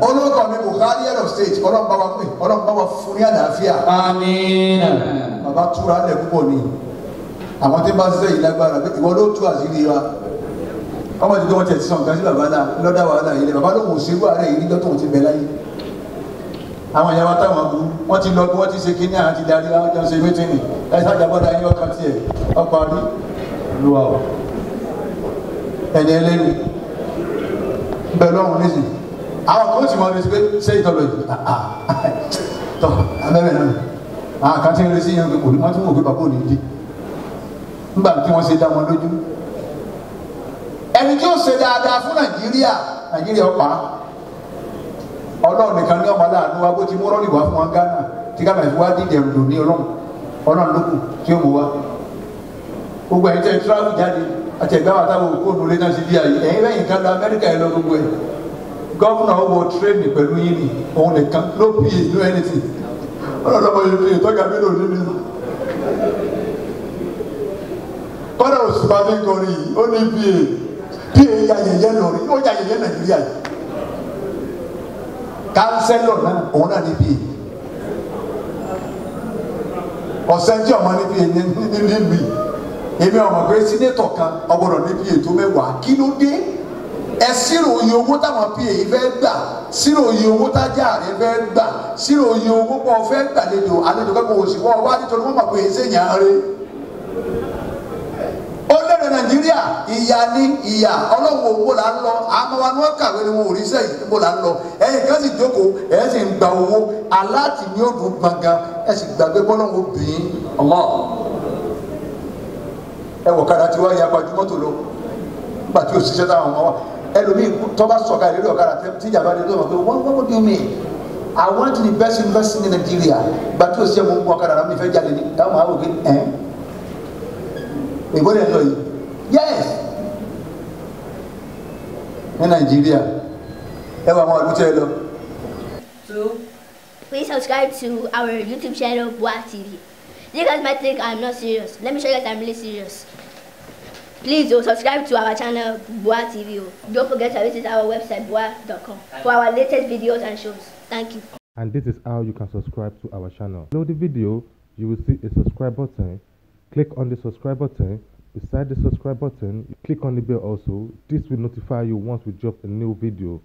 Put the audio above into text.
Olórúkọ mi Buhari head of state, Ọlọ́run bá wa pè, Ọlọ́run bá wa fún ní àlàáfíà. Àmín. Bàbá túra lẹ̀ púpọ̀ ni. Àwọn tí ń bá ṣiṣẹ́ yìí lágbára pé ìwọ ló tú àṣírí wa. Ọmọ ti gbé wọn tiẹ̀ ti sọ nǹkan sí bàbá náà lọ́dà wàhálà yìí lẹ̀. Bàbá lòun ò ṣerú ààrẹ yìí níjọ́ tóun ti bẹ̀ láyé. Àwọn ìyá wa táwọn kú, wọ́n ti lọ bí wọ́n ti ṣe kíní àwọn ti darí àwọn jọ ṣe mítìnì. Ẹ ṣàjàbọ̀dá yín ọkàn tiẹ̀, ọkọ̀ àrí. Olúwa o. Ẹni ẹlẹ́ni. Bẹ́ẹ̀ lọ́hùn nísìnyí. Àwọn kan ti mọ ní pé ṣé ìtọ́lọ̀ yìí tọ́ abẹ́rẹ́ náà àwọn kan ti ń retí yẹn pé kò ní wọ́n tún wò pé bàbá ò ní di nígbà tí wọ́n ṣe dá wọn lójú. Ẹni tí ó ṣe dáadáa fún Nàìjíríà, Nàìjíríà ọ̀pá Ọlọ́run nìkan ní ọmọ aláàánú wa bó ti mú rọ́ọ̀lì wá fún wọn Ghana tí Ghana fi wá dídẹ̀ rò ní Ọlọ́run, Ọlọ́run ló kù tí ó mú wa. Gbogbo ẹ̀yin tẹ́ tíráfù jáde àti ẹ̀gbá wa táwọn òkú ònú lé náà sí bí ayé ẹ̀yin lẹ́yìn kan lọ Amẹ́ríkà ẹ̀ lọ gbogbo ẹ̀. Gọ́fúnà ó wọ tírẹ́nì pẹ̀lú yín ni òun nìkan ló pa no anything. Ọlọ́dọ́mọ yìí pa tọ́ka mi lòdì ní. Kọ́dà òṣùpá mi kọrin yìí ó ní pa ya yẹ̀yẹ́ lórí ó ya yẹ̀yẹ́ Nàìjíríà yìí. Kánsẹ́lọ̀ náà òun náà ní pa. Ọ̀sẹ̀ tí ọmọ ní pa ní nílùú yìí. Èmi ọmọ pé sínétọ̀ kan ọgbọ́dọ̀ ní pa tó mẹ́wàá kí ló dé? Ẹ ṣírò iye owó táwọn pa yìí fẹ́ gbà, ṣírò iye owó tájà rẹ fẹ́ gbà, ṣírò iye owó pọ̀ fẹ́ gbàlejò àlejò kẹ́kọ̀ọ́ òsì wọ́n wá nítorí wọ́n mọ̀ pé ṣé yàn án rẹ. Ó lérè Nàìjíríà ìyà ní ìyà Ọlọ́run owó là ń lọ, àmọ́ wa ni wọ́n kàwé ni wọn ò rí sẹ́yìn níbo là ń lọ. Ẹ̀yin kan sì jókòó ẹ̀ sì ń gba owó aláàtì ní òdùn gbọ̀ngàn ẹ̀ sì gbàgbé bọ́lọ́run obìnrin Allah. Ẹ wọ̀ kára tí wọ́n ya gbajúmọ́tò lọ nígbà tí òṣìṣẹ́ táwọn ọmọ wa ẹlòmíì tó bá sọ̀ka ìrírí ọ̀kadà tí ìjàmbá dé tó mọ̀ pé what do you mean? I want the best university in Nigeria. Gba tí òṣìṣẹ́ mo ń gun ọ̀kadà náà mi fẹ́ jáde ní táwọn àwọn òkè ẹ̀ ìbò lè lọ yìí. Yes! Ní Nàìjíríà ẹ wà àwọn ọdún tẹ́ ẹ lọ. Please subscribe to our YouTube channel Bua TV. You guys might think I'm not serious. Let me show you guys I'm really serious. Please do subscribe to our channel Bua TV. Don't forget to visit our website bua.com for our latest videos and shows. Thank you. And this is how you can subscribe to our channel. Below the video, you will see a subscribe button. Click on the subscribe button. Beside the subscribe button, click on the bell also. This will notify you once we drop a new video.